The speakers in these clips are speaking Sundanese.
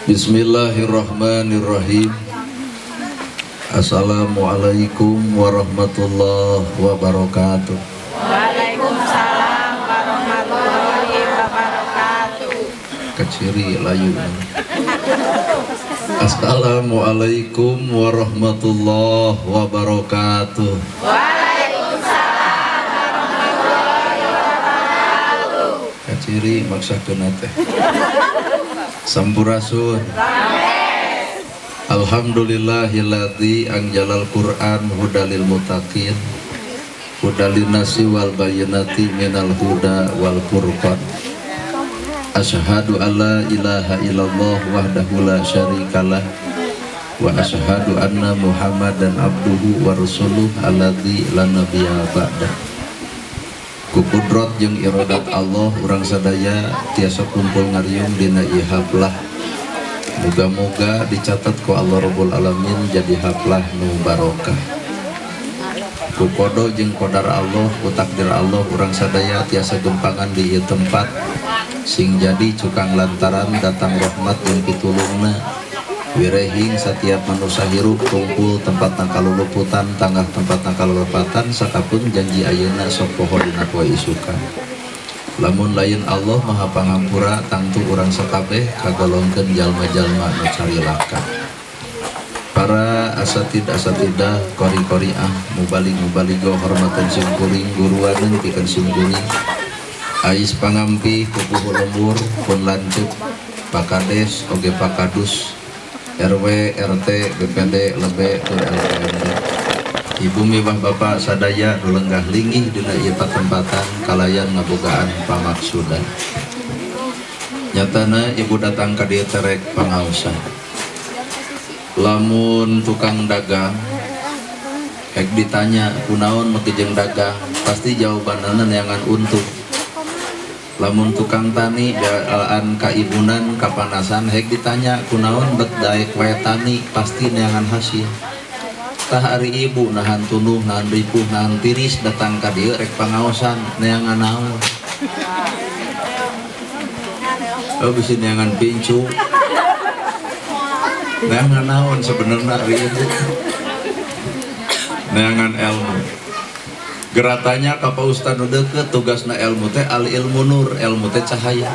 Bismillahirrahmanirrahim. Assalamualaikum warahmatullahi wabarakatuh. Waalaikumsalam warahmatullahi wabarakatuh. Kaciri layu. Assalamualaikum warahmatullahi wabarakatuh. Waalaikumsalam warahmatullahi wabarakatuh. Kaciri maksakeun teh. Sampurasun. Alhamdulillahilladzi anzalal Qur'an hudalil muttaqin hudalin nasi wal bayyinati minal huda wal furqan. Asyhadu alla ilaha illallah wahdahu la syarikalah wa asyhadu anna Muhammadan abduhu wa rasuluh alladzi la nabiyya ba'da. Ku kudrat jeung iradat Allah urang sadaya tiasa kumpul ngariung dina ieu haflah. Moga-moga dicatat ku Allah Rabbul Alamin jadi haflah nu barokah. Ku kodo jeung kodar Allah, ku takdir Allah urang sadaya tiasa gempangan di ieu tempat sing jadi cukang lantaran datang rahmat jeung pitulungna. Wirehing setiap manusia hirup kumpul tempat kaluluputan tangah tempat kalalepatan sakapun janji ayeuna sok poho dina poe isukan. Lamun lain Allah Maha Pangampura tangtu urang sakabeh kagolongkeun jalma-jalma nu carilaka. Para asatid asatidah qori-qoriah mubalig mubaligoh hormatan simkuring guruaneun pikeun simkuring ais pangampih pupuhu lembur pun lanceuk pakades oge pakadus RW, RT, BPD, lebe, tur LPMD. Ibu miwah bapak sadaya nu lenggah linggih dina ieu patempatan kalayan ngabogaan pamaksudan. Nyatana ibu datang ka dieu terek pangaosan. Lamun tukang dagang hek ditanya kunaon make jeung dagang, pasti jawabanana neangan untung. Lamun tukang tani jalan kaibunan kapanasan hek ditanya kunaon bet daek wae tani, pasti neangan hasil. Tah ari ibu nahan tunduh nahan ripuh nahan tiris datang ka dieu rek pangaosan neangan naon? Oh bisi neangan pincu. Neangan naon sebenarnya ari ibu? Neangan ilmu. Geratanya ka Pak Ustad nu deukeut tugasna ilmu teh al ilmu nur, ilmu teh cahaya.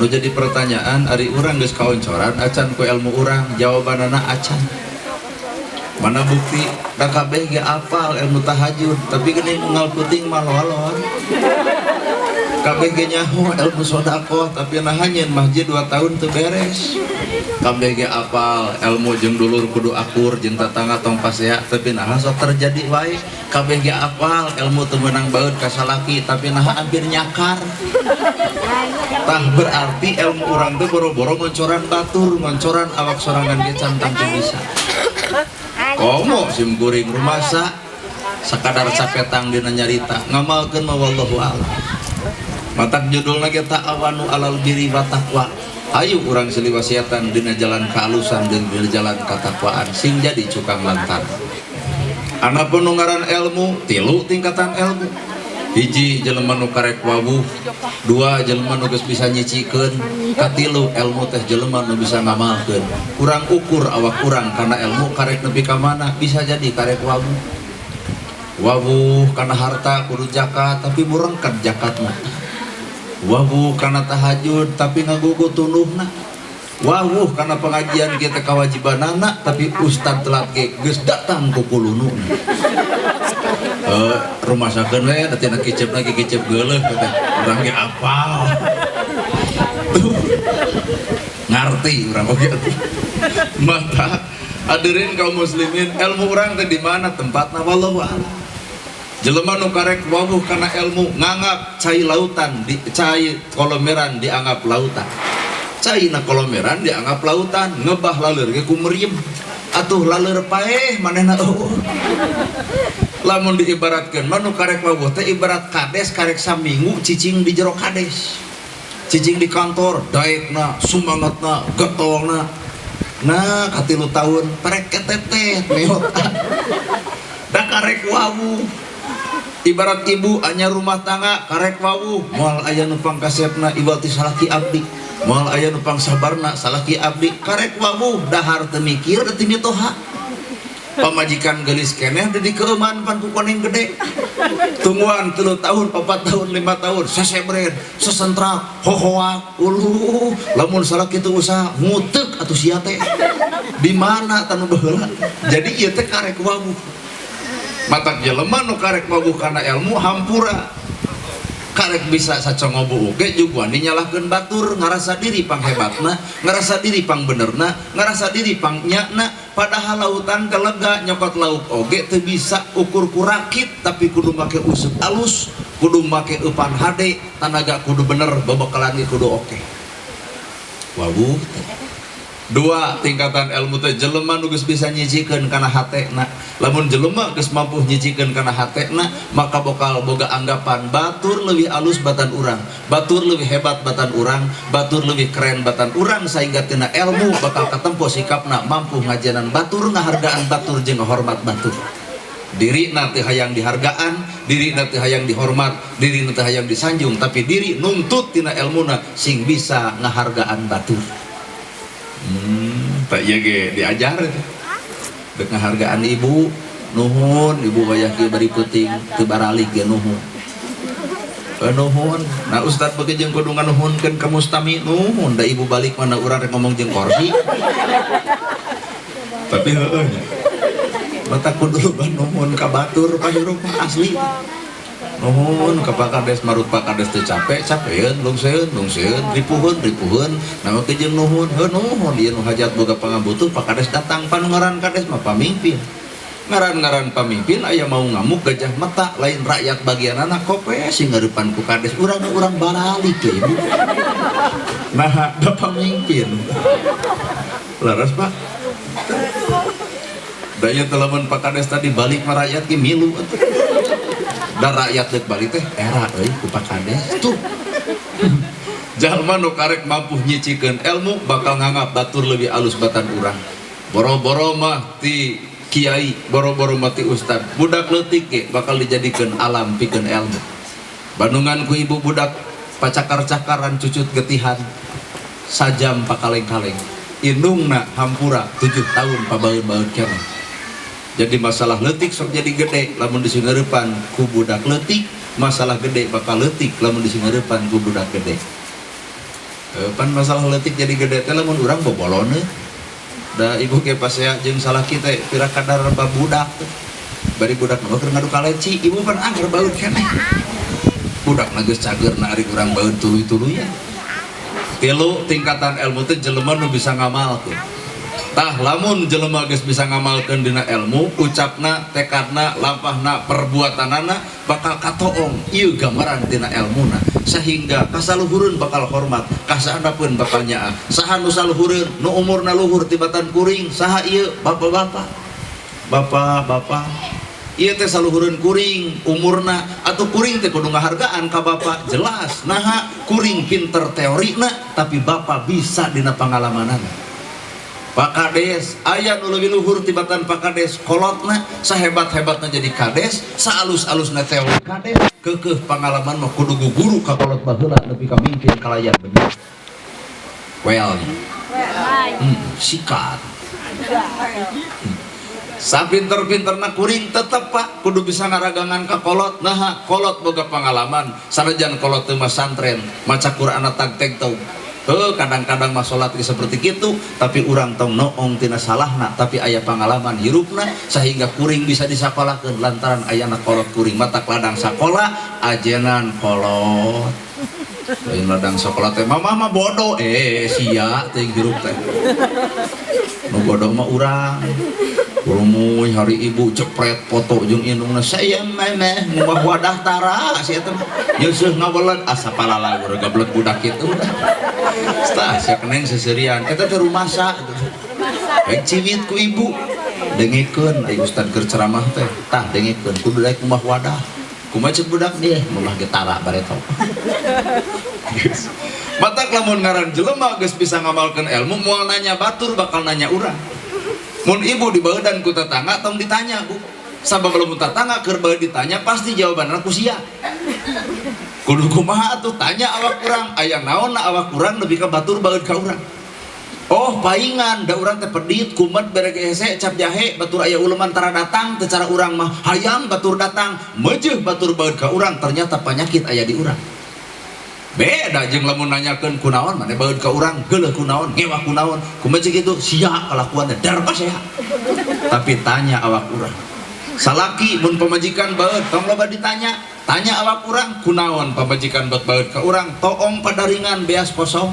Nu jadi pertanyaan ari urang geus kaoncoran acan ku ilmu urang, jawabanana acan. Mana bukti da kabeh ge apal ilmu tahajud, tapi geuning unggal peuting mah loa-loa. Kabeh ge nyaho ilmu sedekah, tapi naha nyeun masjid 2 tahun teu beres. Kabeh ge apal ilmu jeung dulur kudu akur jeung tatangga tong pasea, tapi naha sok terjadi wae. Kabeh ge apal ilmu teu meunang baeud ka salaki, tapi naha hampir nyakar. Tah berarti ilmu urang teh boro-boro ngoncoran batur, ngoncoran awak sorangan ge can tangtu bisa. Komo sim kuring rumasa sakadar capetang dina nyarita ngamalkeun mah wallahu a'lam. Matak judulna ge ta'awanu alal birri wa taqwa. Ayo urang silih wasiatan dina jalan kealusan jeung dina jalan katakwaan sing jadi cukang lantar. Anapun nu ngaran ilmu, tilu tingkatan ilmu. Hiji jelema nu karek wawuh, dua jelema nu geus bisa nyicikeun, katilu ilmu teh jelema nu bisa ngamalkeun. Urang ukur awak urang kana ilmu karek nepi ka mana, bisa jadi karek wawuh. Wawuh kana harta kudu zakat tapi murengket zakatna. Wawuh kana tahajud tapi ngagugu tunduhna. Wawuh kana pengajian kita kewajibanana tapi ustad telat ge geus datang ku kulunu. Rumasakeun we da tina kicep lagi kicep geuleuh teh. Urang ge apal. Tuh. Ngarti urang oge atuh. Mata hadirin kaum muslimin, ilmu urang teh di mana tempatna wallahu a'lam. Jelema nu karek wawuh kana ilmu nganggap cai lautan di cai kolomeran dianggap lautan. Cai na kolomeran dianggap lautan, ngebah laleur ge ku meriem. Atuh laleur paeh manehna eueuh. Lamun diibaratkeun mah nu karek wawuh teh ibarat kades karek saminggu cicing di jero kades. Cicing di kantor, daekna, sumangatna, getolna. Nah, katilu tahun parek ketetet meot. Da karek wawuh. Ibarat ibu anyar rumah tangga karek wawuh, moal aya nu pangkasepna iwal ti salaki abdi, moal aya nu pangsabarna salaki abdi. Karek wawuh dahar teu mikir ti mitoha, pamajikan gelis keneh di keuman pan ku koneng gede. Tungguan 3 tahun, 4 tahun, 5 tahun, sesebret, sesentrak, hohoak, uluh. Lamun salah kitu usaha ngutek atuh sia teh di mana tanu baheula. Jadi ieu teh karek wawuh. Matak jelema nu karek wawuh kana ilmu, hampura, karek bisa sacongobu oge juga wani nyalahkeun batur, ngarasa diri panghebatna, ngarasa diri pang benerna, ngarasa diri pang nyakna. Padahal lautan kelega nyokot lauk oge teu bisa ukur ku rakit, tapi kudu make useup alus, kudu make eupan hade, tanaga kudu bener, babakalan ge kudu oke. Wawuh. Dua tingkatan ilmu teh jelema nu geus bisa nyicikeun kana hatena. Lamun jelema geus mampu nyicikeun kana hatena, maka bakal boga anggapan batur leuwih alus batan urang, batur leuwih hebat batan urang, batur leuwih keren batan urang, sehingga tina ilmu bakal katempo sikapna mampu ngajenan batur, ngahargaan batur jeung ngahormat batur. Diri nanti hayang dihargaan, diri nanti hayang dihormat, diri nanti hayang disanjung, tapi diri nuntut tina ilmuna sing bisa ngahargaan batur. Tak iya ge diajar itu. Dek ngahargaan ibu, nuhun ibu wayah kieu bari peuting teu baralik ge nuhun. Eh, nuhun. Nah, ustad beuki jeung kudu nganuhunkeun ka mustami, nuhun da ibu balik mana urang rek ngomong jeung korsi. Tapi heueuh nya. Mata kudu loba nuhun ka batur pahirup asli. Nuhun ka Pak Kades, marut Pak Kades teu capek, capeun, lungseun, lungseun, ripuheun, ripuheun. Nah, oke jeung nuhun, heuh nuhun ieu nu hajat boga pangabutuh Pak Kades datang, pan ngaran Kades mah pamimpin. Ngaran-ngaran pamimpin aya mau ngamuk gajah mata, lain rakyat bagianana kope sing ngarupan ku Kades, urang urang baralik ya ibu. Nah, da pamimpin. Laras, Pak. Daya lamun Pak Kades tadi balik mah rakyat ge milu atuh. Da rakyat deuk balik teh era euy ku Pak Kades tuh. Jalma nu karek mampu nyicikeun ilmu bakal nganggap batur lebih alus batan urang. Boro-boro mah ti kiai, boro-boro mah ti ustad, budak leutik ge bakal dijadikeun alam pikeun ilmu. Bandungan ku ibu budak pacakar-cakaran cucut getihan sajam pakaleng-kaleng. Indungna hampura 7 tahun pabaeun-baeun keneh. Jadi masalah leutik sok jadi gede lamun disingareupan ku budak leutik, masalah gede bakal leutik lamun disingareupan ku budak gede. E, pan masalah leutik jadi gede teh lamun urang bobolone. Da ibu ge pasea jeung salaki teh pira kadar babudak teh. Bari budak mah keur ngadu kaleci, ibu pan angger baeun keneh. Budak na geus cager na ari urang baeun tuluy-tuluyan. Tilu tingkatan ilmu teh jelema nu bisa ngamalkeun. Tah, lamun jelema geus bisa ngamalkeun dina ilmu, ucapna, tekadna, lampahna, perbuatanana bakal katoong ieu gambaran tina ilmuna, sehingga kasaluhureun bakal hormat, kasahandapeun bakal nyaah. Saha nu saluhureun, nu umurna luhur tibatan kuring? Saha ieu? Bapak-bapak, bapak-bapak ieu teh saluhureun kuring umurna atau kuring teh kudu ngahargaan ka bapak, jelas. Naha? Kuring pinter teorina, tapi bapak bisa dina pangalamanana. Pak Kades aya nu leuwih luhur tibatan Pak Kades, kolotna. Sahebat-hebatna jadi kades, saalus-alusna teori kades, keukeuh pangalaman mah kudu guru ka kolot baheula nepi ka mingkin kalayan bener. Well, sikat. Sapinter-pinterna kuring tetep, Pak, kudu bisa ngaragangan ka kolot. Nah, kolot boga pengalaman, sanajan kolot teu masantren, maca Quran tag teg tau. Heuh, kadang-kadang mah salat ge seperti kitu, tapi urang tong noong tina salahna, tapi aya pengalaman hirupna sehingga kuring bisa disakolakeun lantaran ayana kolot kuring. Matak ladang sakola ajenan kolot. Lain ladang sekolah teh mama mah bodoh, eh sia teh hirup teh. Nu bodoh mah urang. Kurumuy hari ibu cepret foto jeung indungna, saya mama ngubah wadah tara si eta mah. Nyeuseuh ngaweleg asa palalagur gablek budak kitu. Tah sia keneng seserian eta teh rumasa. Rek ciwit ku ibu. Dengekeun ai ustad keur ceramah teh. Tah dengekeun kudu daek ngumbah wadah. Kumaha ceuk budak dia mamah ge tara bareto. Matak lamun ngaran jelema geus bisa ngamalkeun ilmu, moal nanya batur, bakal nanya urang. Mun ibu dibaeudan ku tetangga tong ditanya, Bu. Sabab lamun tatangga keur bae ditanya pasti jawabanna ku sia. Kudu kumaha atuh, tanya awak urang, aya naonna awak urang nepi ka batur baeud ka urang. Oh paingan, da urang teh pedit, kumet, bere hese, cap jahe, batur aya uleman tara datang, teu cara urang mah hayang batur datang, meujeuh batur baeud ka urang, ternyata panyakit aya di urang. Beda jeung lamun nanyakeun kunaon maneh baeud ka urang, geuleuh kunaon, ngewa kunaon, kumaha jeung kitu, sia kalakuanna dar pasea. Tapi tanya awak urang. Salaki mun pamajikan baeud tong loba ditanya, tanya awak urang kunaon pamajikan bet baeud ka urang, toong padaringan beas kosong,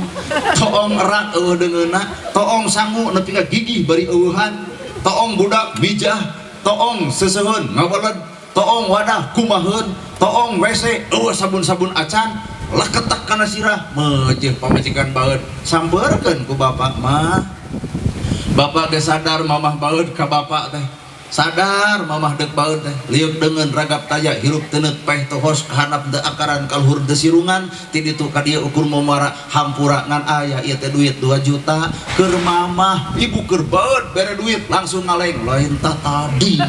toong erak eueuh deungeunna, toong sangu nepi ka gigih bari eueuhan, toong budak mijah, toong seuseuheun ngaweled, toong wadah kumaheun, toong WC eueuh sabun-sabun acan, leketak kana sirah, meujeuh pamajikan baeud, sampeurkeun ku bapak mah. Bapak ge sadar mamah baeud ka bapak teh. Sadar mamah deuk baeud teh, liuk deungeun ragap taya, hirup teuneut peh tohos, kahanap teu akaran, kaluhur teu sirungan, ti ditu ka dieu ukur momara hampura ngan aya ieu teh duit 2 juta keur mamah, ibu keur baeud bere duit langsung ngaleng, lain ta tadi.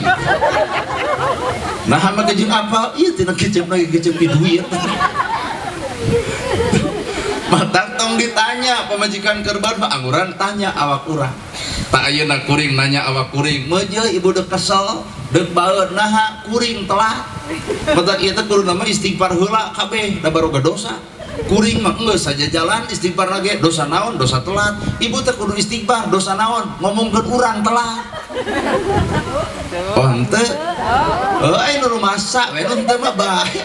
Nah mah jeung apa? Ieu tina kecep lagi kecep duit. Matak tong ditanya pamajikan keur baeud mah angguran tanya awak urang. Tak ayeuna kuring nanya awak kuring, meujeuh ibu deuk kesel, deuk baeud naha kuring telat. Matak ieu teh kudu nama istighfar heula kabeh da baroga dosa. Kuring mah geus saja jalan istighfar lagi dosa naon dosa telat. Ibu teh kudu istighfar dosa naon ngomongkeun urang telat. Oh henteu. Heuh aya nu rumasa we nu henteu mah bae.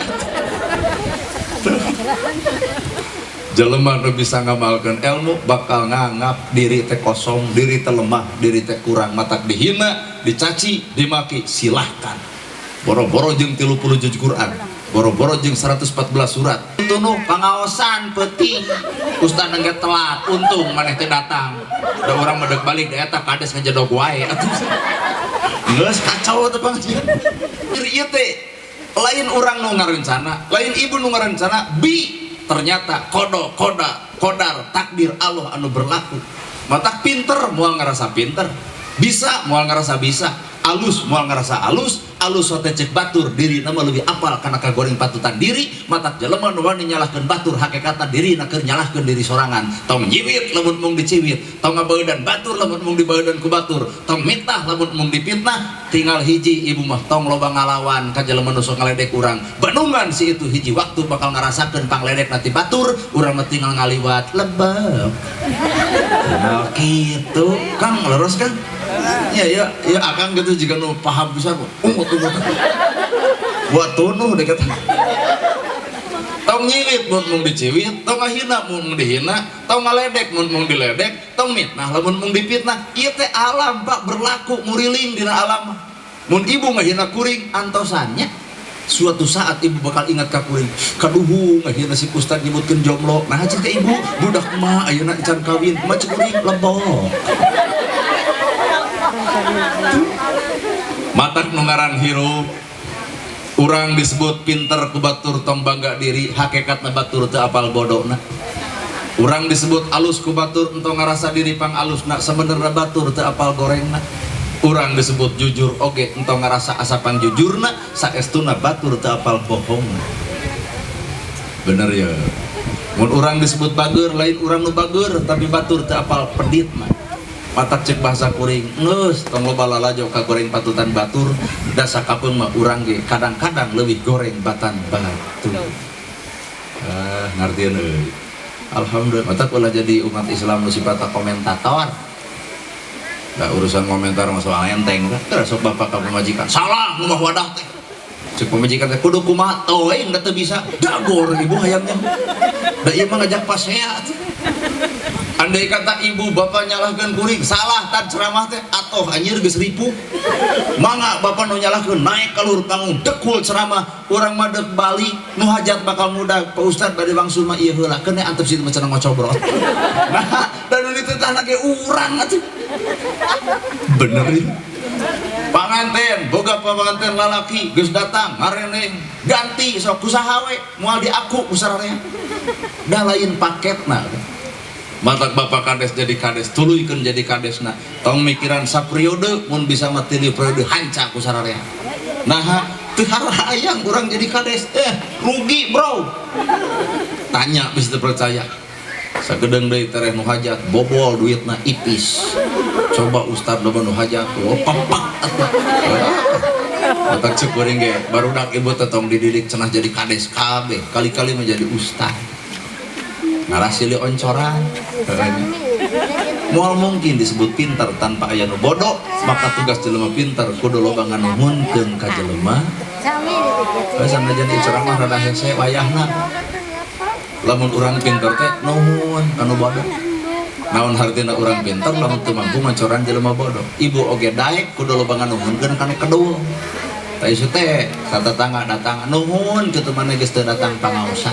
Jelema nu bisa ngamalkeun ilmu bakal nganggap diri teh kosong, diri teh lemah, diri teh kurang, matak dihina, dicaci, dimaki, silahkan. Boro-boro jeung 30 juz Quran, boro-boro jeung 114 surat. Tunuh pangaosan peuting. Ustaz engge telat, untung maneh teh datang. Da urang mah deuk balik da eta kades ngejedog wae atuh. Geus kacau teh pengajian. Ieu teh lain urang nu ngarencana, lain ibu nu ngarencana, bi ternyata kodo, koda, kodar, takdir Allah anu berlaku. Matak pinter moal ngerasa pinter, bisa moal ngerasa bisa, alus moal ngerasa alus, alus sote cek batur diri nama lebih apal karena kagoreng patutan diri. Matak jelema nu wani nyalahkeun batur hakikatna diri na keur nyalahkeun diri sorangan. Tong nyiwit lamun mung diciwit, tong ngabeudan batur lamun mung dibeudan ku batur, tong mitnah lamun mung dipitnah. Tinggal hiji ibu mah tong loba ngalawan ka jelema nu sok ngaledek urang. Bandungan si itu hiji waktu bakal ngarasakeun pangledek nanti batur, urang mah tinggal ngaliwat lebeb. Nah, gitu Kang leres kan? Ya, ya, ya, akang gitu jika nu paham pisan, ungut, ungut. Buat tunuh deh kata. Tong nyiwit mun mung diciwit, tong ngahina mun mung dihina, tong ngaledek mun mung diledek, tong mitnah lamun mung dipitnah. Ieu teh alam Pak berlaku nguriling dina alam. Mun ibu ngahina kuring antosannya suatu saat ibu bakal ingat ka kuring. Kaduhu ngahina si ustad nyebutkeun jomblo. Nah cek teh ibu budak mah ayeuna can kawin, mah cek kuring lebok. Matak nu ngaran hirup urang disebut pinter ku batur tong bangga diri, hakikatna batur teu apal bodona. Urang disebut alus ku batur entong ngarasa diri pang alusna, sebenarnya batur teu apal gorengna. Urang disebut jujur oge entong ngarasa asa pang jujurna, saestuna batur teu apal bohongna. Bener ya. Mun urang disebut bager lain urang nu bager, tapi batur teu apal pedit mah. Matak cek bahasa kuring, geus tong loba lalajo ka goreng patutan batur, da sakapeung mah urang ge kadang-kadang leuwih goreng batan batur. Ah, ngartieun euy. Alhamdulillah, matak ulah jadi umat Islam nu sifatna komentator. Da urusan komentar mah soal enteng, teh sok bapak ka pamajikan, salah ngumah wadah teh. Cek pamajikan teh kudu kumaha teuing da teu bisa, dagor ibu hayangnya. Da ieu mah ngajak pasea atuh. Andai kata ibu bapak nyalahkan kuring, salah tan ceramah teh atoh anjir geus ripuh. Mangga bapak nu nyalahkeun naik ka luhur panggung dekul ceramah, urang mah deuk balik nu hajat bakal mudah. Pak Ustad bade wangsul mah ieu heula, keun antep situ mah cenah ngocobrol. Nah, dan nu dititahna ge urang atuh. Bener ieu. Panganten, boga panganten lalaki geus datang ngareneng, ganti sok kusaha we, moal diaku ku sararea. Da lain paketna. Matak Bapak Kades jadi kades, tuluykeun jadi kadesna. Tong mikiran saperiode, mun bisa mah tilu periode hanca ku sararea. Naha teu harayang urang jadi kades, rugi bro. Tanya bisa percaya. Sagedeung deui tereh nu hajat, bobol duitna ipis. Coba ustad loba nu hajat, oh papak atuh. Matak cek kuring ge, barudak ibu teh tong dididik cenah jadi kades kabeh, kali-kali menjadi ustad. Ngarah silih oncoran. Moal mungkin disebut pintar tanpa aya nu bodoh, maka tugas jelema pintar kudu loba nganuhunkeun ka jelema. Sanajan ieu ceramah rada hese wayahna. Lamun urang pintar teh nuhun ka nu bodoh. Naon hartina urang pintar lamun teu mampu mancoran jelema bodoh. Ibu oge daek kudu loba nganuhunkeun ka nu kedul. Tah isu teh satatangga datang nuhun kitu maneh geus teu datang pangaosan.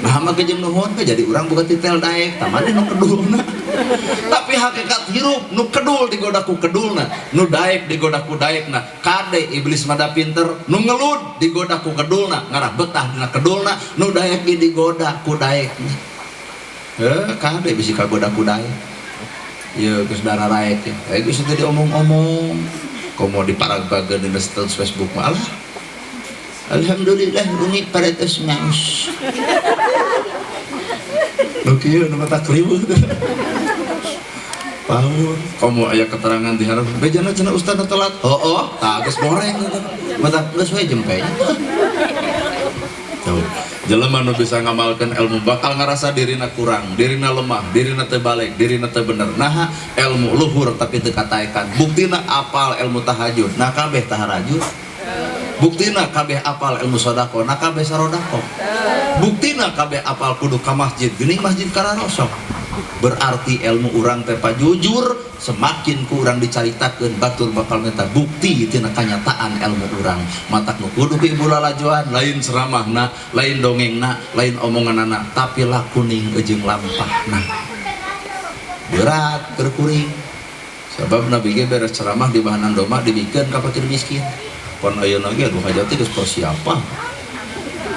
Nah mah jeung nuhun teh jadi urang boga titel daek, tah maneh nu kedulna. Tapi hakikat hirup nu kedul digoda ku kedulna, nu daek digoda ku daekna. Kade iblis mah da pinter, nu ngelud digoda ku kedulna, ngarah betah dina kedulna, nu daek ge digoda ku daekna. Kade bisi kagoda ku daek. Ieu geus dararaek ya. Geus teu diomong-omong. Komo diparag-bageun dina status Facebook mah alah. Alhamdulillah umi paretos ngaos. Nu kieu nu mata kriweuh. Paur, komo aya keterangan di hareup bejana cenah ustaz telat. Heuh, tah geus goreng eta. Mata geus we jempe. Tuh, jelema nu bisa ngamalkeun ilmu bakal ngarasa dirina kurang, dirina lemah, dirina teu balik, dirina teu bener. Naha ilmu luhur tapi teu kataekan. Buktina apal ilmu tahajud, nah kabeh taharajud. Buktina kabeh apal ilmu sedekah, nah kabeh sarodako. Buktina kabeh apal kudu ka masjid, geuning masjid kararosok. Berarti ilmu urang teh pajujur, semakin ku urang dicaritakeun batur bakal minta bukti tina kanyataan ilmu urang. Matak nu kudu ku ibu lalajoan, lain ceramahna, lain dongengna, lain omonganana, tapi lakuning jeung lampahna. Berat keur kuring. Sebab Nabi ge beres ceramah di bahanan domba dibikeun ka fakir miskin. Pon ayeuna ge aduh hajat teh geus persiapan.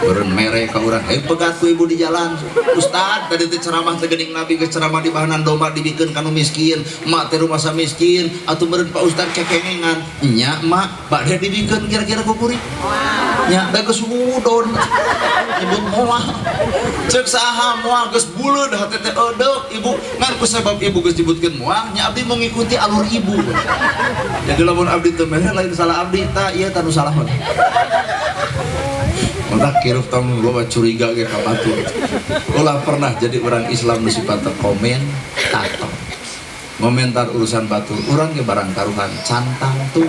Beureun mere ka urang, pegat ku ibu di jalan. Ustad tadi teh ceramah teh geuning Nabi geus ceramah di bahanan domba dibikeun ka nu miskin, mak teh rumasa miskin, atuh meureun Pak Ustad kekengengan. Nya mak bade dibikeun kira-kira ku kuring. Nya da geus udon. Nyebut moal. Ceuk saha moal geus buleud hate teh eudeuh ibu, ngan ku sabab ibu geus nyebutkeun moal, nya abdi mengikuti alur ibu. Jadi lamun abdi teu mere lain salah abdi, tah ieu tah nu salah mah. Maka kirup tong loba curiga ge ka batur. Ulah pernah jadi orang Islam nu sifatna komentator. Ngomentar urusan batur, urang ge barang taruhan cantang tuh.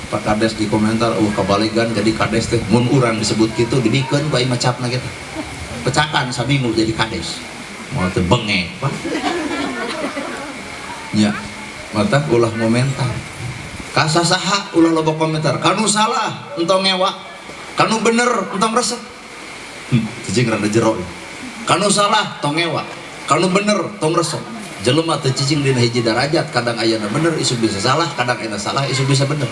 Pak Kades di komentar, kabaligan jadi kades teh mun urang disebut kitu dibikeun ku aing mah capna kitu. Pecakan saminggu jadi kades. Moal teu bengek, Pak. Nya, mata ulah ngomentar. Kasasaha ulah loba komentar. Kanu salah entong ngewa. Kanu bener entong resep. Cicing rada jero. Kanu salah tong ngewa. Kanu bener tong resep. Jelema teu cicing dina hiji darajat, kadang ayana bener isu bisa salah, kadang ayana salah isu bisa bener.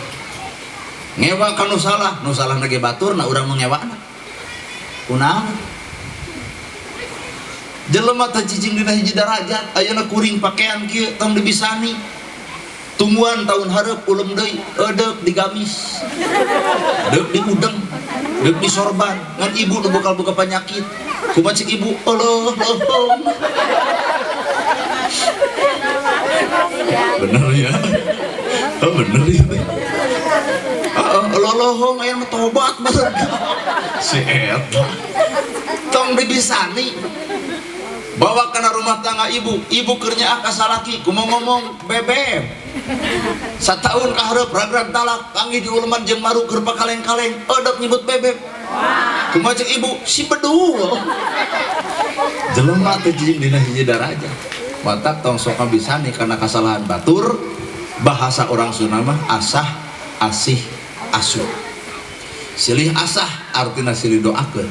Ngewa kanu salah, nu salah ge batur, na urang nu ngewana. Kunaon? Jelema teu cicing dina hiji darajat, ayana kuring pakaian kieu tong dibisani. Tungguan tahun hareup ulem deui, eudeup digamis. Deuk diudeng, deuk disorban, ngan ibu nu bakal boga penyakit. Kumaha cek ibu? Eueuh, leuheung. Bener ya? Oh, bener ya. Heeh, leuheung aya mah tobat banget. Si eta. Tong dibisani. Bawa kana rumah tangga ibu, ibu keur nyaah ka salaki, kumaha ngomong bebeb. Sataun ka hareup rag-rag talak, panggih di uleman jeung maru keur pakaleng-kaleng, eudeup nyebut bebeb. Kumaha cek ibu? Si bedul. Jelema teh jeung dina hiji darajat. Matak tong sok bisani kana kasalahan batur, bahasa orang Sunda mah asah, asih, asuh. Silih asah artina silih doakeun.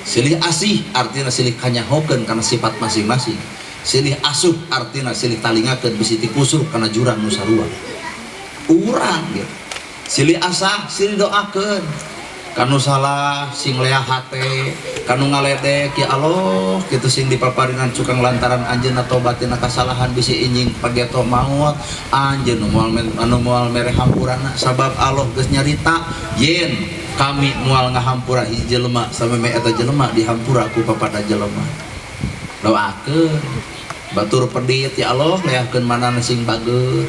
Silih asih artina silih kanyahokeun kana sifat masing-masing. Silih asuh artina silih talingakeun bisi tikusur kana jurang nu sarua. Urang gitu. Silih asah, silih doakeun. Kanu salah sing leah hate, kanu ngaledek ya Allah kitu sing dipaparinan cukang lantaran anjeunna tobat tina kasalahan bisi injing pageto maut anjeun nu moal anu moal mere hampurana sabab Allah geus nyarita yen kami moal ngahampura hiji jelema sameme eta jelema dihampura ku papada jelema. Doakeun batur pedit ya Allah leahkeun manana sing bager.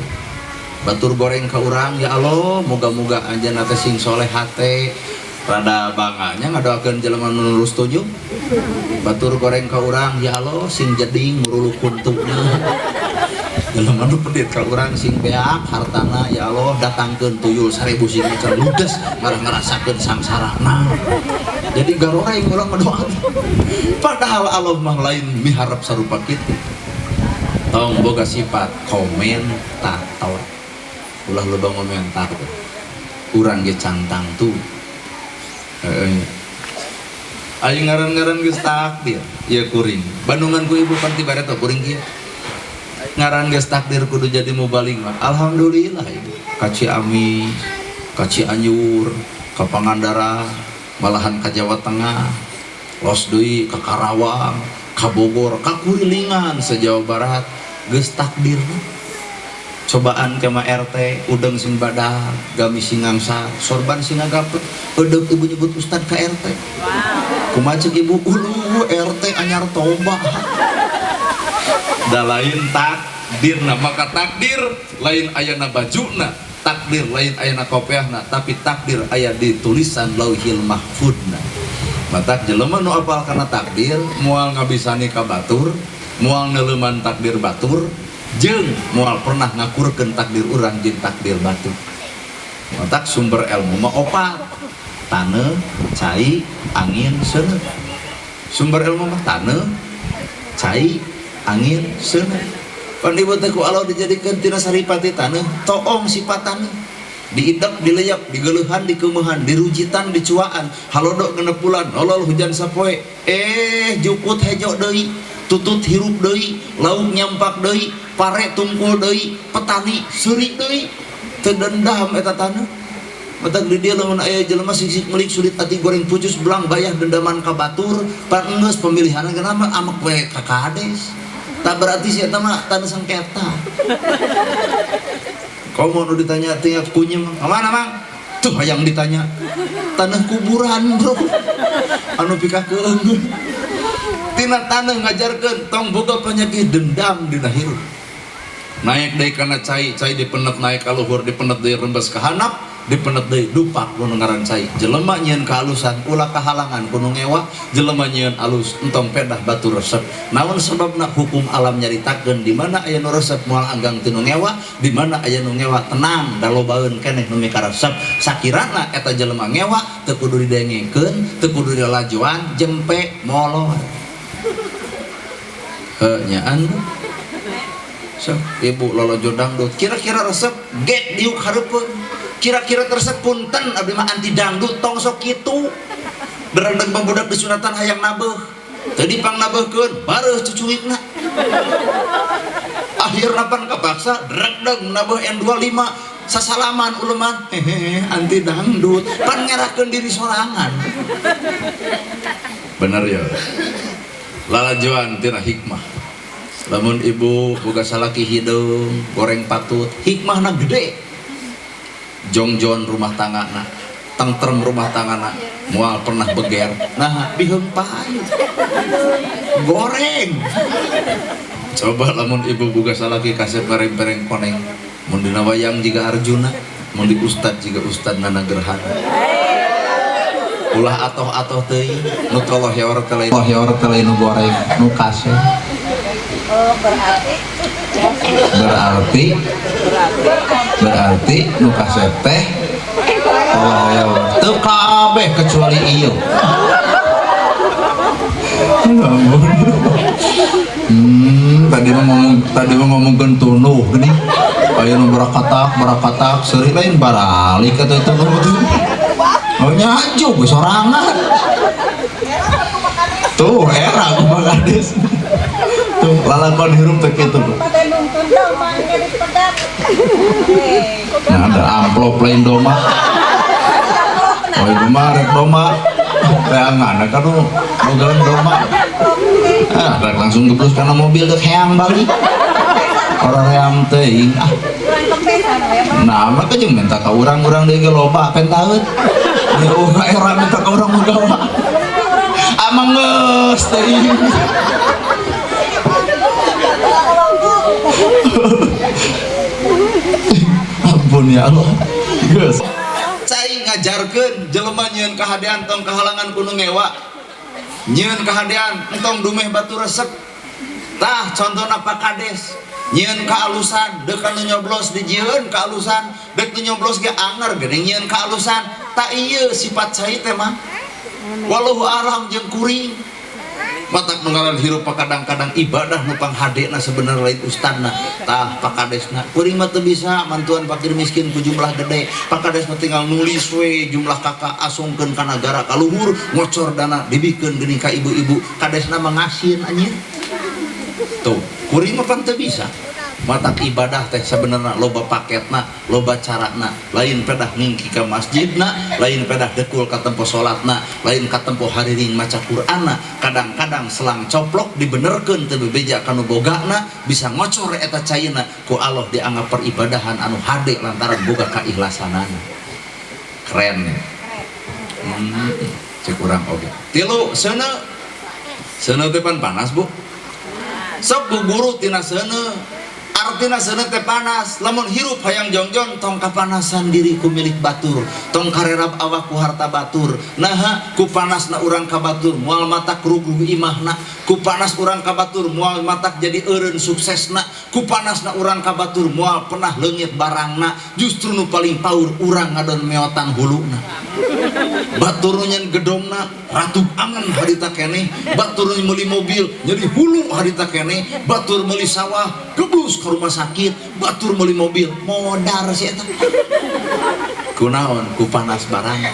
Batur goreng ka urang ya Allah moga-moga anjeunna teh sing soleh hate. Rada banganya ngadoakeun jelema nu lulus 7. Batur goreng ka urang ya Allah sing jeding nguruluk kuntuna. Jelema nu pedit ka urang sing beak hartana ya Allah datangkeun tuyul 1000 sing macan ludes ngarah ngarasakeun sangsarana. Jadi garoreng urang ngadoa. Padahal Allah mah lain miharep sarupa kitu. Tong boga sifat komentator. Ulah loba ngomentar. Urang ge cantang tuh. Ayo ngaran-ngaran geus takdir ieu kuring. Bandungan ku ibu pan ti bareto kuring kieu. Ngaran geus takdir kudu jadi mubalig mah. Alhamdulillah ibu. Ka Ciamis, ka Cianjur, ka Pangandaran, malahan ka Jawa Tengah, los deui ka Karawang, ka Bogor, ka kurilingan se-Jawa Barat geus takdirna. Cobaan ke ma RT, udeng sing badak, gamis sing ngangsar, sorban sing ngagapet, eudeuh ibu nyebut ustad ka RT. Kumaha ceuk ibu, uluh RT anyar toba. Da lain takdirna, maka takdir lain ayana bajuna, takdir lain ayana kopiahna, tapi takdir aya di tulisan Lauhil Mahfudna. Matak jelema nu apal kana takdir, moal ngabisani ka batur, moal neuleuman takdir batur, jeung moal pernah ngakurkeun takdir urang jeung takdir batur. Matak sumber ilmu mah opat, taneuh, cai, angin, seuneu. Sumber ilmu mah taneuh, cai, angin, seuneu. Pan ieu teh ku Allah dijadikeun tina saripati taneuh, toong sifat taneuh. Diidek, dileyep, digeuleuhan, dikeumehan, dirujitan, dicuaan, halodo genep bulan, nolol hujan sapoe, jukut hejo deui, tutut hirup deui, lauk nyampak deui, pare tungkul deui, petani seuri deui, teu dendam eta taneuh. Matak di dieu lamun aya jelema sisik melik sulit ati goreng pucus belang bayah dendaman ka batur, pan geus pemilihanna kenapa amek we ka kades. Tak berarti si eta mah taneuh sengketa. Komo nu ditanya tinggal kunyum, kemana mang? Tuh hayang ditanya. Tanah kuburan bro. Anu pikakeun. Tina tanah ngajarkeun tong boga penyakit dendam dina hirup. Naik deui kana cai, cai dipenet naik ka luhur, dipenet deui rembes ka handap, dipenet deui dupak nu ngaran cai. Jelema nyieun kahalusan ulah kahalangan ku nu ngewa, jelema nyieun alus entong pedah batu resep. Naon sababna hukum alam nyaritakeun di mana aya nu resep moal anggang ti nu ngewa, di mana aya nu ngewa tenang da lobaeun keneh nu mikaresep. Sakirana eta jelema ngewa teu kudu didengekeun, teu kudu dilalajoan, jempe molor. Heuh nyaan. So, ibu lolojo dangdut kira-kira resep gek diuk hareupeun. Kira-kira resep punten abdi mah anti dangdut tong sok kitu. Derendeng pambudak disunatan hayang nabeuh. Teu dipangnabeuhkeun bareuh cucuikna. Akhirna pan kapaksa derendeng nabeuh N25 sasalaman uleman hehehe anti dangdut pan ngerahkeun diri sorangan. Bener ya. Lalajoan tina hikmah. Lamun ibu boga salaki hideung goreng patut hikmahna gede. Jongjon rumah tanggana, tengtrem rumah tanggana, moal pernah beger. Nah, biheung pahit. Goreng. Coba lamun ibu boga salaki kasep ngarempereng koneng, mun dina wayang jiga Arjuna, mun di ustad jiga Ustad Nana Gerhana. Ulah atoh-atoh teuing, nu toloh heor teh lain, heor teh lain nu goreng, nu kasep. Oh, berarti berarti nu kasep teh toloh heor teu kabeh kecuali ieu. Tadi mah ngomongkeun tunuh geuning. Aya nu barakatak, seuri lain baralik atuh tunuh teh. Oh nyajuk sorangan. Tuh era kumaha kades. Tuh lalakon hirup teh kitu. Nah, ada amplop lain doma. Oh, ibu mah rek domba teangan kan nu bogaan domba. Ah, rek langsung geblus kana mobil dek heang balik. Orang ream teuing ah. Nah, mah jeung minta ka urang-urang deui ge loba pentaeun. Ya urang era minta ka urang mah gawa. Amang geus teuing. Ampun ya Allah. Geus. Cai ngajarkeun jelema nyieun kahadean tong kahalangan ku nu ngewa. Nyieun kahadean entong dumeh batu resep. Tah contohna Pak Kades. Nyieun kaalusan deuk anu nyoblos dijieun kaalusan, deuk nu nyoblos ge anger geuning nyieun kaalusan. Tak ieu sifat cai teh mah. Wallahu alam jeung kuring. Matak nu ngaran hirup kadang-kadang ibadah nu panghadena sebenarnya lain ustadna. Tah Pak Kadesna kuring mah teu bisa mantuan fakir miskin ku jumlah gede. Pak Kades mah tinggal nulis we jumlah kakak asungkeun ka nagara ka luhur ngocor dana dibikeun geuning ka ibu-ibu. Kadesna mah ngasin anjir. Tuh, kuring mah pan teu bisa. Matak ibadah teh sebenarnya loba paketna, loba carana, lain pedah ngingki ka masjidna, lain pedah dekul ka tempo salatna, lain ka tempo hariring maca Qur'anna. Kadang-kadang selang coplok dibenerkeun teu bebeja ka nu bogana, bisa ngocor eta caina ku Allah dianggap peribadahan anu hade lantaran boga kaikhlasanana. Keren. Cek urang oge. Tilu seuneu. Seuneu teh pan panas, Bu. Sok bu guru tina seuneu. Artina seuneu teh panas, lamun hirup hayang jongjon tong kapanasan diri ku milik batur, tong karerab awak ku harta batur. Naha ku panasna urang ka batur moal matak ruguh imahna, ku panas urang ka batur moal matak jadi eureun suksesna, ku panasna urang ka batur moal pernah leungit barangna, justru nu paling paur urang ngadon meotan huluna. Batur nu nyen gedongna ratu angen harita keneh, batur nu meuli mobil jadi hulu harita keneh, batur meuli sawah geblus ke rumah sakit, batur meuli mobil modar si eta. Kunaon ku panas barang.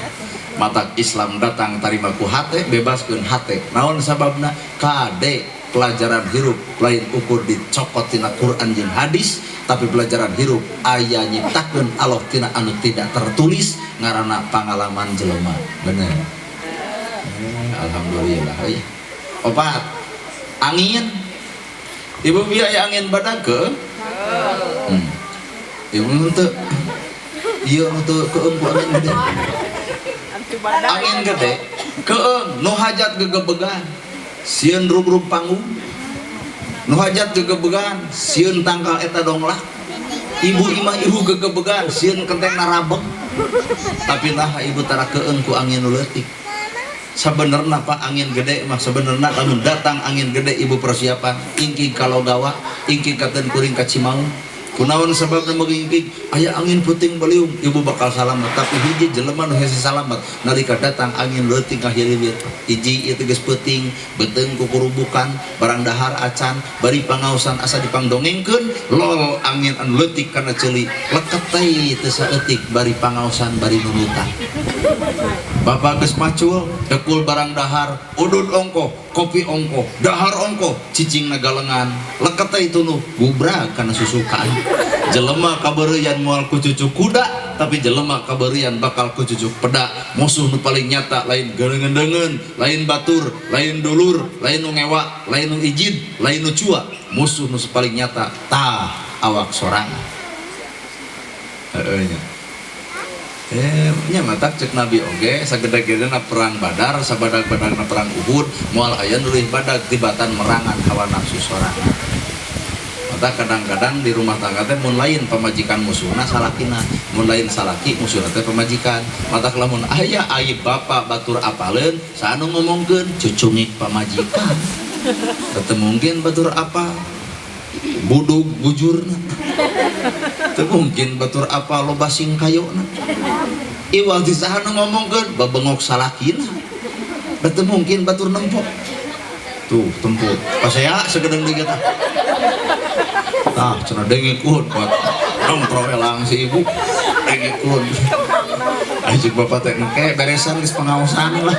Matak Islam datang tarima ku hate, bebaskeun hate. Naon sababna? Kade pelajaran hirup lain ukur dicokot tina Quran jeung hadis, tapi pelajaran hirup aya nyiptakeun Allah tina anu tidak tertulis ngaranna pangalaman jelema. Bener. Alhamdulillah. Opat angin. Ibu biaya angin badag ke? Ibu teu ieu nu teu keung ku angin gede. Angin gede keung nu hajat gegebegan sieun rug-rug panggung. Nu hajat gegebegan sieun tangkal eta donglak. Ibu imah ibu gegebegan sieun kenteng narabek. Tapi nah ibu tara keung ku angin nu leutik. Sebenarnya Pak angin gede mah sebenarnya lamun datang angin gede ibu persiapan ingking kalau gawa ingking katen kuring ka Cimaung. Kunaon sababna mengingking aya angin puting beliung ibu bakal salamet, tapi hiji jelema nu hese salamet nalika datang angin leutik ngahiliwir hiji ieu teh geus peuting beuteung kukurubukan barang dahar acan bari pangaosan asa dipangdongengkeun lol angin anu leutik kana ceuli leket teh teu saeutik bari pangaosan bari nunutan. Bapak geus macul dekul barang dahar udud ongkoh kopi ongkoh dahar ongkoh cicing nagalengan leket teh tunuh gubrak kana susukan. Jelema kabeureuyan moal ku cucu kuda, tapi jelema kabeureuyan bakal ku cucu peda. Musuh nu paling nyata lain geuneungeun, lain batur, lain dulur, lain nu ngewa, lain nu ijid, lain nu cua. Musuh nu paling nyata tah awak sorangan. Heeh nya. Nya matak cek Nabi oge sagede-gedena perang Badar, sabadag-badagna perang Uhud, moal aya nu leuwih badag tibatan merangan hawa nafsu sorangan. Mata kadang-kadang di rumah tangga teh mun lain pamajikan musuhna salakina, mun lain salaki musuhna teh pamajikan. Mata lamun aya aib bapak batur apaleun, saanu ngomongkeun cucungik pamajikan. Teu mungkin batur apa budug bujurna. Teu mungkin batur apa loba singkayona. Iwal di saha nu ngomongkeun babengok salakina. Teu mungkin batur nempok. Tuh tempo. Pasea segedeng deui tah. Tah cenah dengekun kuat. Dong troelang si ibu. Dengekun. Ai cek bapak teh engke beresan geus pengaosan lah.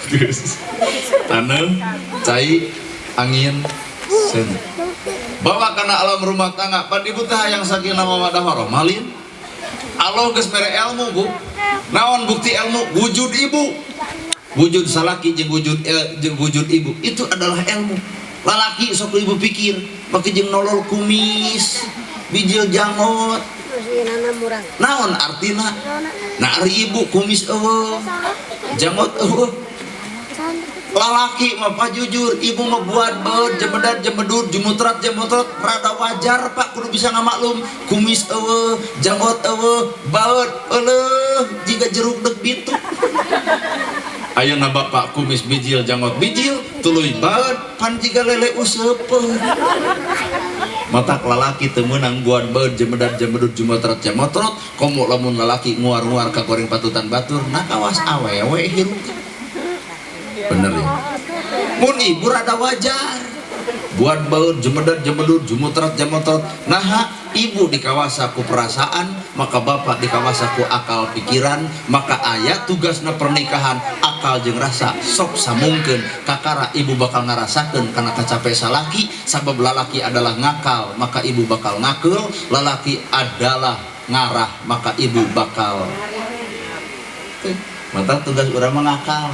Geus. Taneuh, cai, angin, seuneu. Bawa kana alam rumah tangga, pan ibu teh hayang sakinah mawaddah warahmah lin. Allah geus mere ilmu, Bu. Naon bukti ilmu? Wujud ibu, wujud salaki jeung wujud jeung wujud ibu itu adalah ilmu. Lalaki sok ibu pikir make jeung nolol kumis bijil jangot, naon artina? Nah, ari ibu kumis euweuh, jangot euweuh. Lalaki mah, Pak, jujur, ibu mah buat beud jemedat jemedut jumutrat jemutrat, rada wajar, Pak, kudu bisa ngamaklum. Kumis euweuh, janggot euweuh, baeud euleuh jiga jeruk deuk bitu. Ayeuna bapak kumis bijil, janggot bijil, tuluy baeud pan jiga lele useupeun. Matak lalaki teu meunang buat beud jemedat jemedut jumutrat jemotrot, komo lamun lalaki nguar-nguar ka goreng patutan batur, nah kawas awewe hirup. Bener ya? Mun ibu rada wajar buat baut jemedat jemedut jumutrat jemotrat. Nah, ibu dikawasa ku perasaan, maka bapak dikawasa ku akal pikiran. Maka aya tugasna pernikahan, akal jeung rasa sok sambungkeun. Kakara ibu bakal ngarasakeun karena kacape salaki, sabab lalaki adalah ngakal maka ibu bakal ngakeul, lalaki adalah ngarah maka ibu bakal. Maka tugas urang mengakal.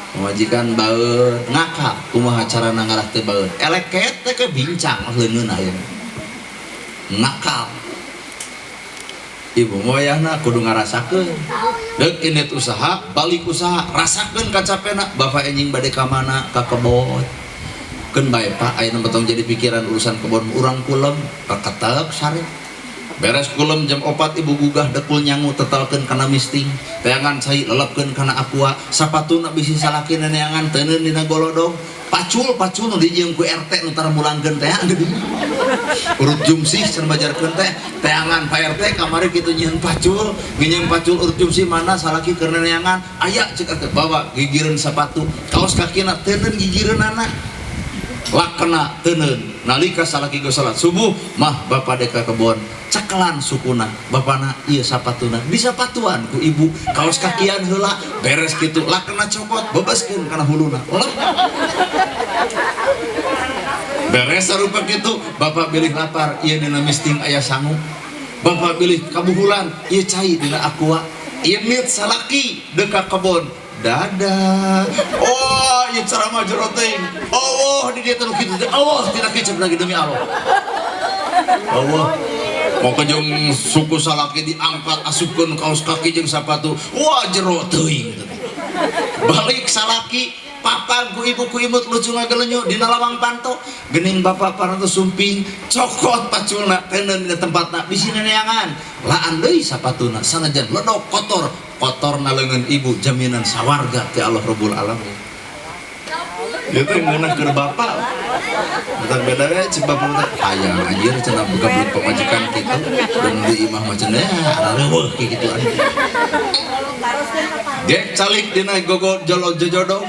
Pamajikan baeud, ngakal kumaha carana ngarah teu baeud, eleket teh ke bincang leungeun aya ngakal. Ibu moyahna kudu ngarasakeun deuk indit usaha, balik usaha, rasakeun kacapena. Bapak enjing bade ka mana? Ka kebon. Keun bae, Pak, ayeuna mah tong jadi pikiran urusan kebon, urang kulem reketek sare. Beres kulem jam 4, ibu gugah dekul nyangu, tetelkeun kana misting, teangan cai, lelepkeun kana aqua, sapatuna bisi salaki neneangan, teuneun dina golodog, pacul pacul nu dijieun ku RT nu tara mulangkeun teh geuning. Urut jumsih cenah bajarkeun teh, teangan Pak RT kamari kitu nyieun pacul, nginyeun pacul urut jumsih, mana salaki keur neneangan? Aya, cek RT, bawa gigireun sapatu, kaos kakina teuneun gigireunana, lakena teuneun. Nalika salaki geus salat subuh mah, bapak dek ka kebon, cekelan sukuna bapana, ieu sapatuna, disapatuan ku ibu, kaos kakian heula. Beres kitu lakena copot, bebaskeun kana huluna, lep. Beres sarupa kitu, bapak bilih lapar, ieu dina misting aya sangu. Bapak bilih kabuhulan, ieu cai dina aqua. Ieu salaki deuk ka kebon, dadah. Oh, ieu ceramah jero teuing. Allah di dieu teh nu kitu teh. Allah tidak kicep lagi, demi Allah. Allah mau jeung suku salaki diangkat, asupkeun kaos kaki jeung sapatu, wah, jero teuing. Balik salaki, papag ku ibu, ku imut lucu ngagelenyu dina lawang panto geuning. Bapak parantos sumping, cokot paculna, teuneun dina tempatna, bisi neneangan, laan deui sapatuna sanajan ledok kotor. Kotorna leungeun ibu jaminan sawarga ti Allah Rabbul Alamin. Ieu teh ngeunah keur bapak. Bentar beda we cek bapak teh hayang anjir cenah boga belut pamajikan kitu dan di imah mah cenah areuweuh kitu. Gek calik dina gogo jolo jojodog.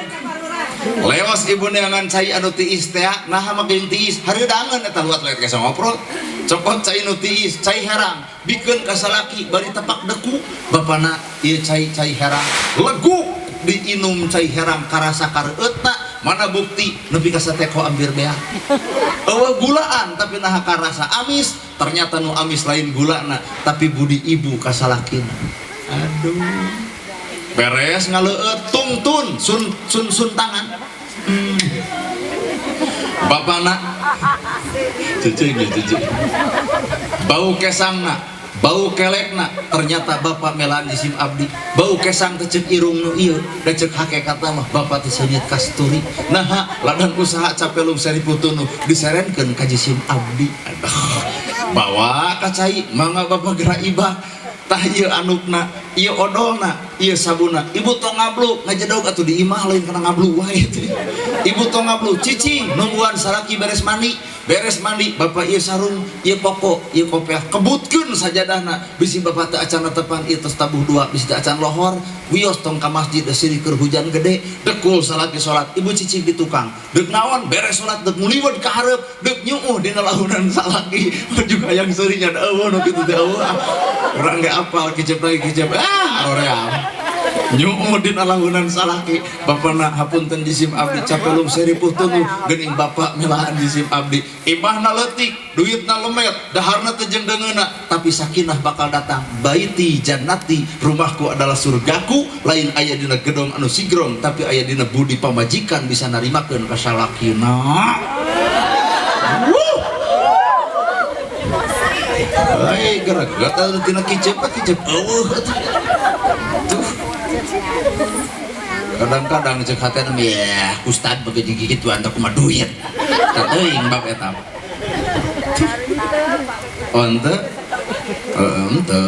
Lewas ibu neangan cai anu tiis teh, nah make tiis hareudangeun eta luat liat kesa ngoprot. Cokot cai nu tiis, cai herang, bikeun ka salaki bari tepak deku. Bapana, ieu cai, cai herang. Leguk diinum cai herang, karasa kareueutna. Mana bukti nepi ka sateko ambir beak. Euweuh gulaan tapi naha karasa amis? Ternyata nu amis lain gulana tapi budi ibu ka salakina. Aduh. Beres ngaleueut, tungtun sun sun sun tangan. Bapana cicing ya cicing. Bau kesangna, bau kelekna, ternyata bapak melaan jisim abdi. Bau kesang teh ceuk irung nu ieu, da ceuk hakikatna mah bapak teh seungit kasturi. Naha ladang usaha capelum seri putunu diserenkeun ka jisim abdi. Aduh. Bawa ka cai, mangga bapak geura ibak. Tah, ieu andukna, ieu odolna, ieu sabuna. Ibu tong ngablu, ngajedog atuh di imah, lain kana ngablu wae teh. Ibu tong ngablu, cicing nungguan salaki beres mandi. Beres mandi, bapak ieu sarung, ieu pokok, ieu kopiah, kebutkeun sajadahna. Bisi bapak teu acan tepan, ieu tos tabuh dua, bisi teu acan lohor. Wios tong ka masjid, siri keur hujan gede. Dekul salaki salat, ibu cicing di tukang. Deuk naon? Beres salat deuk nguliwet ka hareup, deuk nyuuh dina lahunan salaki. Juga hayang seuri nya, eueuh nu kitu teh eueuh. Urang ge apal kicep lagi kicep, ah, aroream. Nyu'ud dina lahunan salaki bapana hapunten jisim abdi capelum seripuh tunggu geuning bapak melahan jisim abdi imahna leutik duitna lemet daharna teu jeung deungeunna tapi sakinah bakal datang baiti jannati rumahku adalah surgaku lain aya dina gedong anu sigrong tapi aya dina budi pamajikan bisa narimakeun ka salakina. Wuh. Ai gara-gara tina kicep kicep eueuh atuh. Tuh. Kadang-kadang cek hatena ya ustad begitu gituan teh kumaha duit. Tah teuing bab eta. Oh ente? Heeh ente.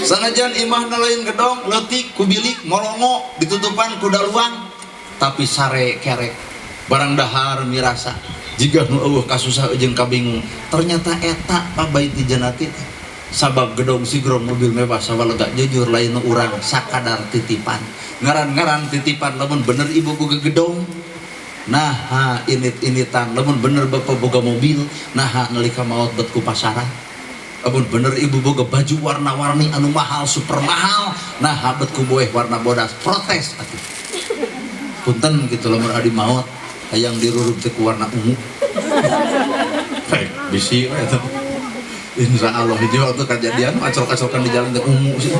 Sanajan imahna lain gedong leutik ku bilik molongo ditutupan ku daluang tapi sare kerek barang dahar mirasa jiga nu eueuh kasusah jeung kabingung ternyata eta pabaiti jannati teh. Sabab gedong sigrong mobil mewah sawalega jujur lain nu urang sakadar titipan ngaran-ngaran titipan lamun bener ibu boga gedong nah init-initan lamun bener bapak boga mobil nah nalika maot bet ku pasaran lamun bener ibu boga baju warna-warni anu mahal super mahal nah bet ku boeh warna bodas protes atuh punten gitu lamun adi maot hayang dirurub teh ku warna ungu baik bisi we eta. Insya Allah hiji waktu kejadian acok-acokan di jalan teh ungu sih.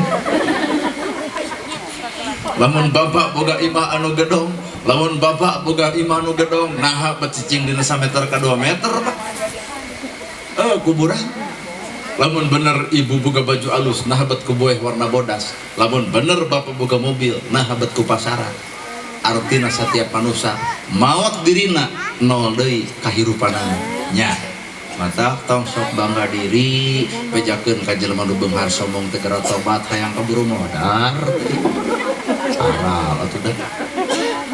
Lamun bapak boga imah anu gedong, lamun bapak boga imah anu gedong, naha bet cicing dina sameter ka 2 meter Pak. Kuburan. Lamun bener ibu boga baju alus, naha bet ku boeh warna bodas. Lamun bener bapak boga mobil, naha bet ku pasaran. Artina setiap manusia maot dirina nol deui kahirupanana nya. Mata tong sok bangga diri bejakeun ka jelema nu beunghar sombong teh geura tobat hayang kaburu modar. Aral atuh dah.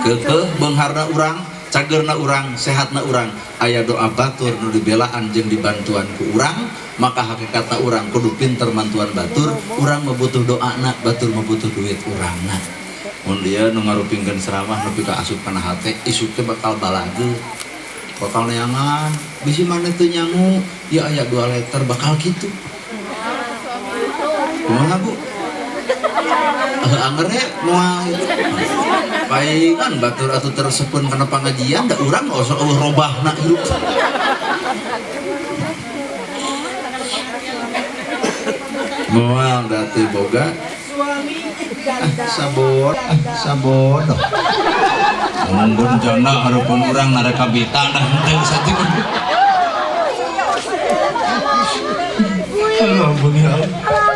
Keukeuh beungharna urang, cageurna urang, sehatna urang, aya doa batur nu dibelaan jeung dibantuan ku urang, maka hakikatna urang kudu pinter mantuan batur, urang mah butuh doana, batur mah butuh duit urangna. Mun dia nu ngarupingkeun ceramah nepi ka asup kana hate, isuk teh bakal balage. Bakal neangan, bisi maneh teu nyangu, ya aya 2 liter bakal kitu. Kumaha Bu? Anger he moal gitu. Palingan batur atuh tersepun kana pangajian da urang osok eueuh robahna hirup. Moal da teu boga sabot, sabodoh. Ngomongkeun janda hareupeun urang nareka bita dah henteu saeutik. Aduh, ampun ya Allah.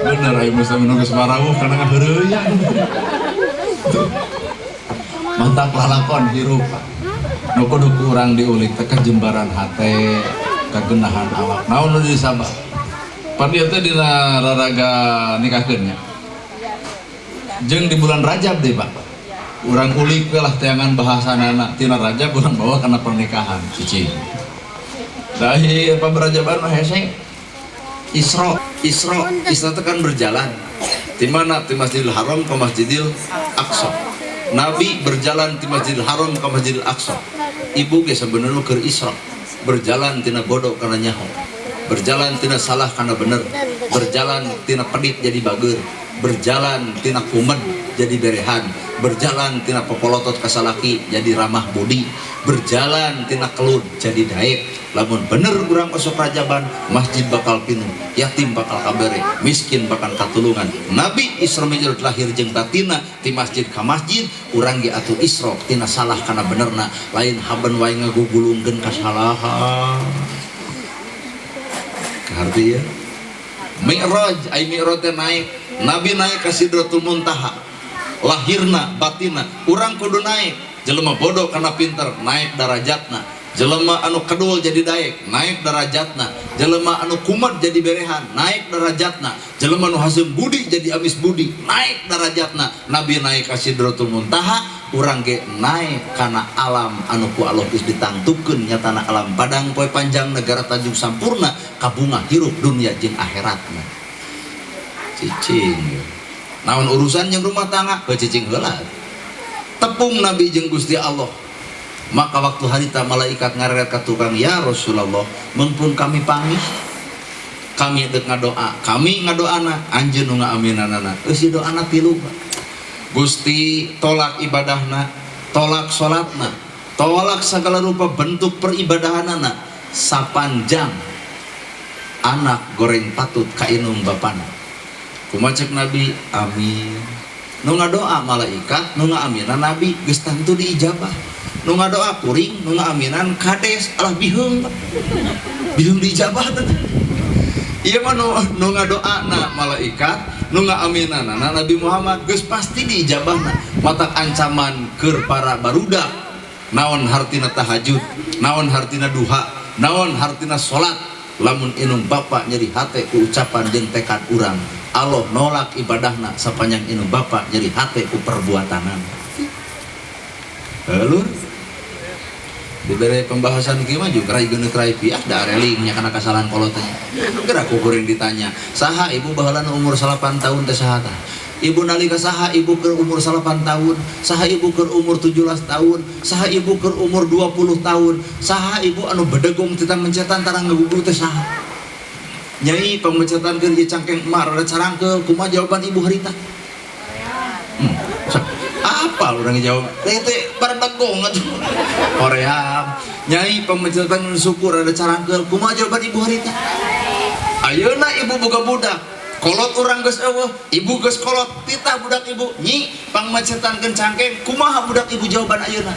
Bener aya mah nu geus marawuh kana ngaheureuyan. Mantap lalakon hirup. Nu kudu ku urang diulik teh kajembaran hate, kagenahan awak. Naon nu disabab? Pan ieu teh dina raraga nikahkeun nya. Jeung di bulan Rajab deh Pak. Urang ulik we lah teangan bahasanana tina Rajab urang bawa kana pernikahan cicing. Dahi apa berajaban mah hese. Isra, Isra, Isra itu kan berjalan. Di mana? Di Masjidil Haram ke Masjidil Aqsa. Nabi berjalan di Masjidil Haram ke Masjidil Aqsa. Ibu ge sebenarnya keur Isra, berjalan tina bodoh kana nyaho. Berjalan tina salah kana bener. Berjalan tina pedit jadi bager. Berjalan tina kumed jadi berehan. Berjalan tina popolotot kasalaki jadi ramah budi. Berjalan tina kelud jadi daek. Lamun bener urang osok rajaban, masjid bakal pinuh, yatim bakal kabere, miskin bakal katulungan. Nabi Isra Mi'raj lahir jeung batina ti masjid ka masjid, urang ge atuh Isra tina salah kana benerna, lain haben wae ngagugulungkeun kasalahan. Kaharti ya. Mi'raj, ai Mi'raj teh naik, Nabi naik ka Sidratul Muntaha. Lahirna batina, urang kudu naik. Jelema bodoh kana pinter, naik darajatna. Jelema anu kedul jadi daek, naik darajatna. Jelema anu kumat jadi berehan, naik darajatna. Jelema anu haseum budi jadi amis budi, naik darajatna. Nabi naik ka Sidratul Muntaha, urang ge naik kana alam anu ku Allah geus ditangtukeun nyatana alam padang poe panjang negara Tanjung Sampurna kabunga hirup dunia jeung akhiratna. Cicing. Naon urusan jeung rumah tangga? Heuh cicing heula. Tepung Nabi jeung Gusti Allah. Maka waktu harita malaikat ngareret ka tukang, ya Rasulullah, mengpun kami pangih, kami dek ngadoa, kami ngadoana, anjeun nu ngaaminanana. Eusi doana tilu, Pak. Gusti tolak ibadahna, tolak salatna, tolak segala rupa bentuk peribadahanana sapanjang anak goreng patut ka indung bapana. Kumaha cek Nabi? Amin. Nu ngadoa malaikat, nu ngaaminan Nabi, geus tangtu diijabah. Nu ngadoa kuring, nu ngaaminan kades, alah biheung. Biheung diijabah teh. Ieu mah nu ngadoana malaikat, nu ngaaminanana Nabi Muhammad, geus pasti diijabahna. Matak ancaman keur para barudak, naon hartina tahajud, naon hartina duha, naon hartina salat, lamun indung bapa nyeri hate ku ucapan jeung tekad urang, Allah nolak ibadahna sapanjang indung bapa nyeri hate ku perbuatanana. Lur, diberi pembahasan kieu mah juga rai geuneuh rai piah da arelingnya kana kasalahan kolot teh. Geura ku kuring ditanya, saha ibu baheula nu umur 8 tahun teh saha tah? Ibu nalika saha ibu keur umur 8 tahun, saha ibu keur umur 17 tahun, saha ibu keur umur 20 tahun, saha ibu anu bedegong titang mencetan tarang ngagugu teh saha? Nyai pangmecetan keur ieu cangkeng emak rada carangkeul, kumaha jawaban ibu harita? Apa urang jawab? Teh teh bardegong atuh. Hoream. Nyai pangmecetan syukur rada carangkeul, kumaha jawaban ibu harita? Ayeuna ibu boga budak, kolot urang geus eueuh, ibu geus kolot, titah budak ibu, nyi pangmacetankeun cangkeng, kumaha budak ibu jawaban ayeuna?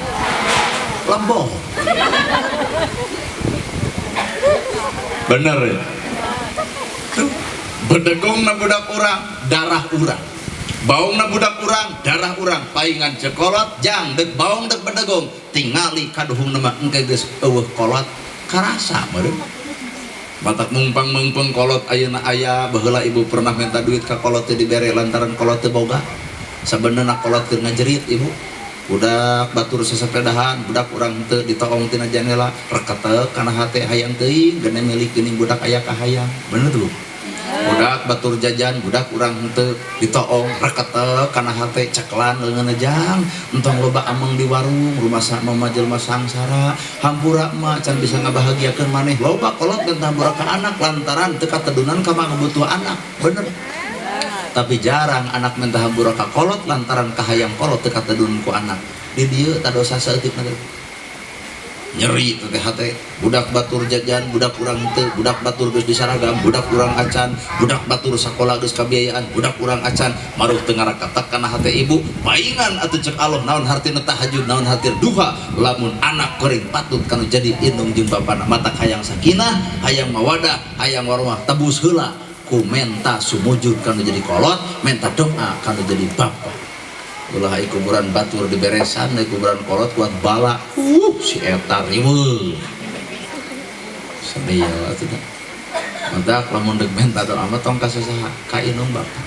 Lembong. Bener ya? Tuh, bedegongna budak urang, darah urang. Baongna budak urang, darah urang, paingan cekolot, jang dek baong dek bedegong, tingali kaduhungna mah engke geus eueuh kolot, karasa meureun. Matak mungpang mungpeng kolot ayeuna aya, baheula ibu pernah minta duit ka kolot teh dibere lantaran kolot teh boga. Sabenerna kolot keur ngajerit ibu. Budak batur sasapedahan, budak urang teu ditoong tina jandela, reketek kana hate hayang teuing, gene milik geuning budak aya kahayang. Bener tuh? Budak batur jajan, budak urang henteu ditoong, reketek kana hate ceklan leungeunna jang, entong loba ameng di warung, rumah mama jelema sangsara, hampura emak can bisa ngabahagiakeun maneh. Loba kolot tentang hampura ka anak lantaran teu katedunan ka kebutuhan anak. Bener. Tapi jarang anak minta hampura ka kolot lantaran kahayang kolot teu katedun ku anak. Di dieu tadosa saeutik mah. Nyeri teh hate, budak batur jajan, budak urang teu, budak batur geus disaragam, budak urang acan, budak batur sakola geus kabiayaan, budak urang acan, maruh teu ngarakatak kana hate ibu, paingan atuh cek Allah naon hartina tahajud, naon hartina duha, lamun anak kering patut kanu jadi indung jeung bapana, matak hayang sakinah, hayang mawadah, hayang warahmah, tebus heula ku menta sumujud kanu jadi kolot, menta doa kanu jadi bapa. Ulah ai kuburan batur diberesan, ai kuburan kolot kuat bala. Si eta riweuh. Sedih ya atuh da. Matak lamun deuk menta doa mah tong ka sasaha, ka indung bapa.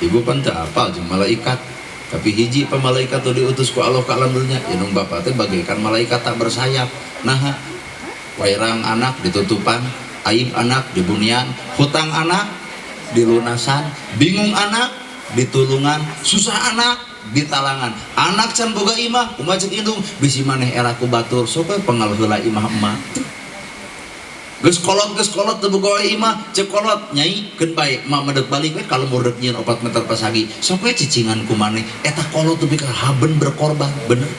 Ibu pan teu apal jeung malaikat. Tapi hiji pa malaikat teu diutus ku Allah ka alam dunya, indung bapa teh bagaikan malaikat tak bersayap. Naha wairang anak ditutupan, aib anak dibunian, hutang anak dilunasan, bingung anak ditulungan, susah anak ditalangan. Anak can boga imah, kumaha ceuk indung, bisi maneh era ku batur, sok we pengal heula imah emak. Geus kolot teu boga imah, ceuk kolot nyai keun bae, emak mah deuk balik we ka lembur deuk nyieun 4 meter pasagi. Sok we cicingan ku maneh, eta kolot teu ka haben berkorban, bener.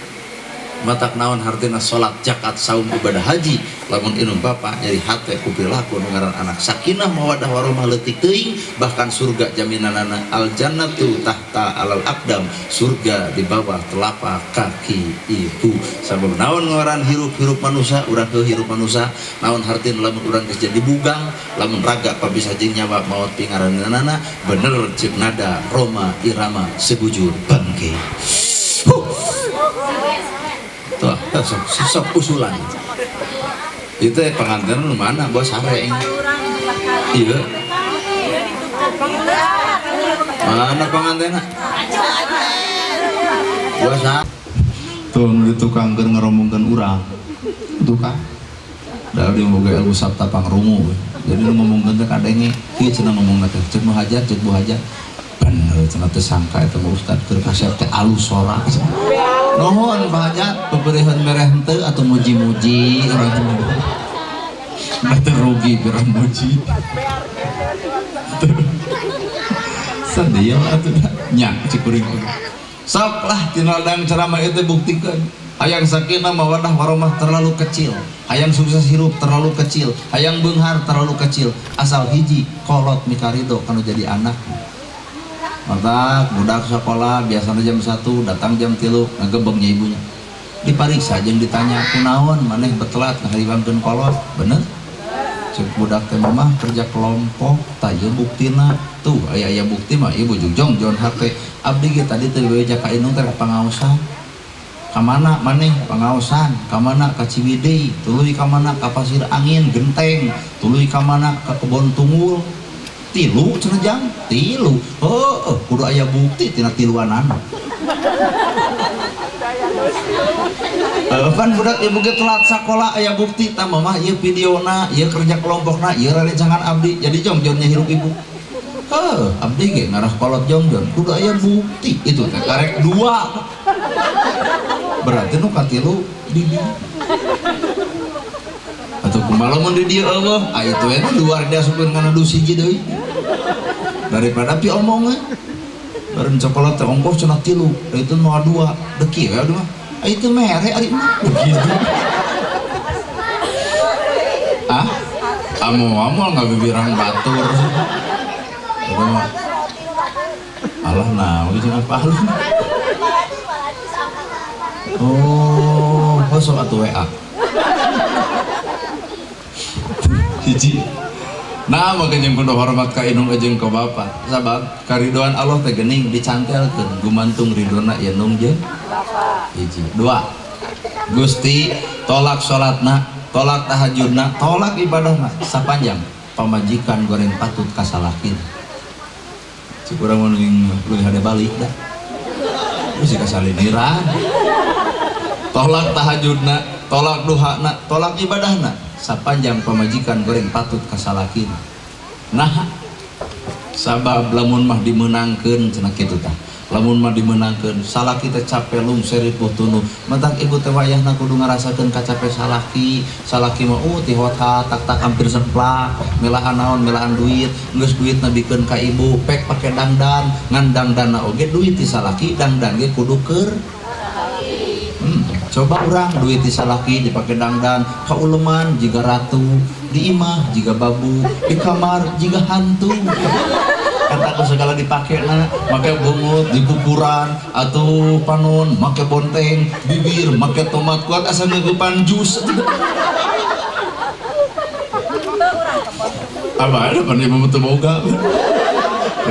Matak naon hartina salat, zakat, saum, ibadah haji, lamun indung bapa nyeri hate ku perilaku nu ngaran anak sakinah mawadah warahmah leutik teuing, bahkan surga jaminanana al jannatu tahta alal aqdam, surga di bawah telapak kaki ibu. Sabab naon ngaran hirup-hirup manusia, urang heuh hirup manusia, naon hartina lamun urang geus jadi bugang, lamun raga pabisa jeung nyawa maot pingaranana, bener ceuk nada Roma irama sebujur bangke. Huh. Tuh, sok usulan. Itu pengantin nu mana bos sare ini. Iya. Mana pengantinna? Bos sare. Tuh nu di tukang keur ngaromongkeun urang. Tukang. Da di boga ilmu sabta pangrungu. Jadi nu ngomongkeun teh kadenge, ieu cenah ngomongna teh, ceuk nu hajar, ceuk bu hajar. Bener cenah teu sangka eta mah ustad keur kasep teh alus sora. Nuhun Pak Hajat, pemberian mereh henteu atau muji-muji urang teh. Teu rugi pirang muji. Sedih atuh nya cik kuring. Sok lah tina ladang ceramah itu buktikan. Hayang sakinah mawadah warahmah terlalu kecil, hayang sukses hirup terlalu kecil, hayang beunghar terlalu kecil, asal hiji kolot mikarido kanu jadi anak. Matak budak sekolah biasanya jam 1 datang jam 3 ngagebengnya ibunya. Dipariksa jeung ditanya kunaon maneh betelat ngahariwangkeun kolot, bener? Cek budak teh mamah kerja kelompok, tah ieu buktina. Tuh aya aya bukti mah ieu bujug jongjon hate. Abdi ge tadi teh bebeja ka indung teh pangaosan. Ka mana maneh pangaosan? Ka mana ka Ciwidey, tuluy ka mana ka Pasir Angin Genteng, tuluy ka mana ka Kebon Tunggul. Tilu cenah jang, tilu. Heueuh, kudu aya bukti tina tiluanana. Pan budak ibu ge telat sakola aya bukti tah mamah ieu videona, ieu kerja kelompokna, ieu rerencangan abdi. Jadi jongjonnya hirup ibu. Heuh, abdi ge ngarah kolot jongjon, kudu aya bukti. Itu teh karek dua. Berarti nu katilu di dieu. Atau kumaha lamun di dieu eueuh, ah itu we luar diasupkeun kana dus hiji deui. Daripada pi omong we. Baren coklat teh ongkoh cenah tilu, da itu mah dua, deki we aduh mah. Ah itu mere ari mah begitu. Ah, amu-amu ngabibirang batur. Aduh mah. Alah nah, geus apa lu? Oh, kosong atuh WA. Hiji. Nah, makanya kudu hormat ka indung jeung ka bapa. Sabab karidoan Allah teh geuning dicantelkeun gumantung ridona indung jeung bapa. Hiji. Dua. Gusti tolak salatna, tolak tahajudna, tolak ibadahna sapanjang pamajikan goreng patut ka salakina. Cik urang mah leuwih hade balik dah. Geus kasaliniran. Tolak tahajudna, tolak duhana, tolak ibadahna sapanjang pamajikan goreng patut ka salakina. Nah, sabab lamun mah dimeunangkeun cenah kitu tah. Lamun mah dimeunangkeun salaki teh capek lungser ripuh tunduh. Matak ibu teh wayahna kudu ngarasakeun kacape salaki. Salaki mah tihota tak tak hampir semplak, melahan naon, melahan duit, geus duitna bikeun ka ibu, pek pake dangdan, ngan dangdanna oge duit ti salaki, dangdan ge kudu keur. Coba urang duit ti salaki dipake dangdan, kauleman jiga ratu, di imah jiga babu, di kamar jiga hantu. Kata aku segala dipake na, make bungut, dipupuran, atau panon, make bonteng, bibir, make tomat kuat, asa ngeueupan jus. Apa ada pan ibu teu boga.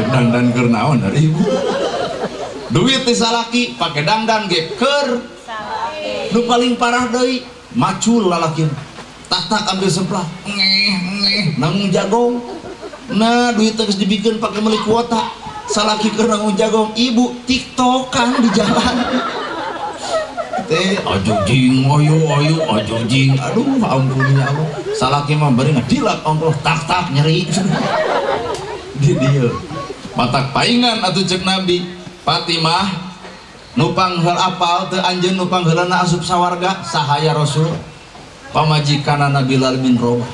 Dangdan keur naon dari ibu. Duit ti salaki pake dangdan ge keur. Nu paling parah deui, macul lalaki. Tak-tak ambil semplah, ngeh ngeh nanggung jagong. Nah, duit geus dibikeun pake meuli kuota. Salaki keur nanggung jagong, ibu tiktokan di jalan. Teh ajojing ayo ayo ajojing. Aduh, ampun ya Allah. Salaki mah bari ngadilak ongkoh tak-tak nyeri. Di dieu. Matak paingan atuh ceuk Nabi, Fatimah nupang heul apal teu anjeun nupang heulana asup sawarga sahaya Rasul pamajikanana Bilal bin Rabah.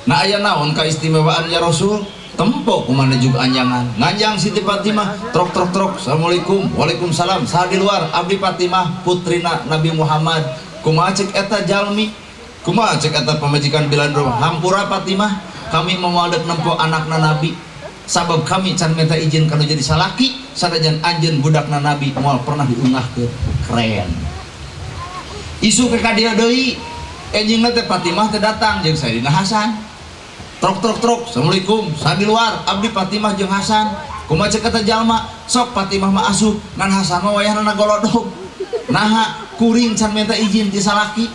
Nah aya naon kaistimewaan ya Rasul? Tempo kumana juga anjangan. Nganjang Siti Fatimah, trok trok trok. Assalamualaikum, waalaikumsalam. Saha di luar? Abdi Fatimah putrina Nabi Muhammad. Kumaha cek eta jalmi? Kumaha cek eta pamajikan Bilal bin Rabah? Hampura Fatimah, kami moal deuk nempo anakna Nabi. Sabab kami can minta izin kanu jadi salaki, sanajan anjeun budakna Nabi moal pernah diungahkeun. Keren. Isu ke ka dieu deui, enjingna teh Fatimah teh datang jeung Sayyidina Hasan. Trok trok trok, assalamualaikum, saha di luar? Abdi Fatimah jeung Hasan. Kumaha cek eta jalma? Sok Fatimah mah asup, ngan Hasan mah wayahna golodog. Naha kuring can minta izin ti salaki.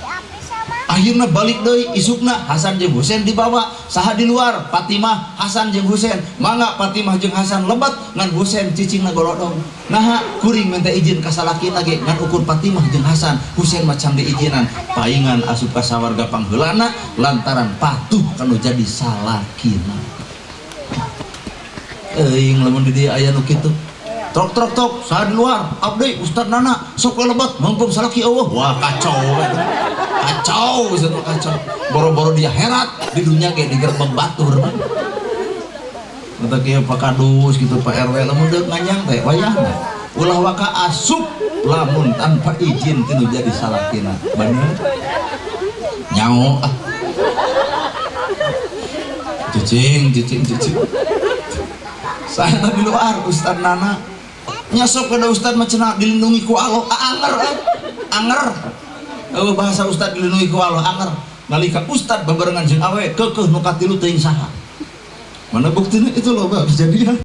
Akhirna balik deui isukna Hasan jeung Husain dibawa. Saha di luar? Fatimah, Hasan jeung Husain. Mangga Fatimah jeung Hasan lebat ngan Husain cicingna golodog. Naha kuring minta izin ka salakina ge ngan ukur Fatimah jeung Hasan. Husain mah can diizinan. Paingan asup ka sawarga pangheulana lantaran patuh kanu jadi salakina. Euing lamun di dieu aya nu kitu. Trok trok trok, saha di luar? Abdi Ustad Nana, sok we lebat mumpung salaki eueuh. Wah kacau. Kacau, bisa tuh kacau. Boro-boro dia herat di dunia ge digerbek batur. Matak ieu Pak Kadus gitu, Pak RW, lamun deuk nganjang teh wayahna. Ulah waka asup lamun tanpa izin tinu jadi salakina. Bener? Nyao ah. Cicing, cicing, cicing. Saya di luar Ustad Nana. Nyasok ke Ustad mah cenah dilindungi ku Allah. Ah, anger eh. Anger. Oh, bahasa Ustad dilindungi ku Allah anger. Nalika Ustad babarengan jeung awe keukeuh nu katilu teuing saha. Mana buktinya itu loh, Pak, kejadian.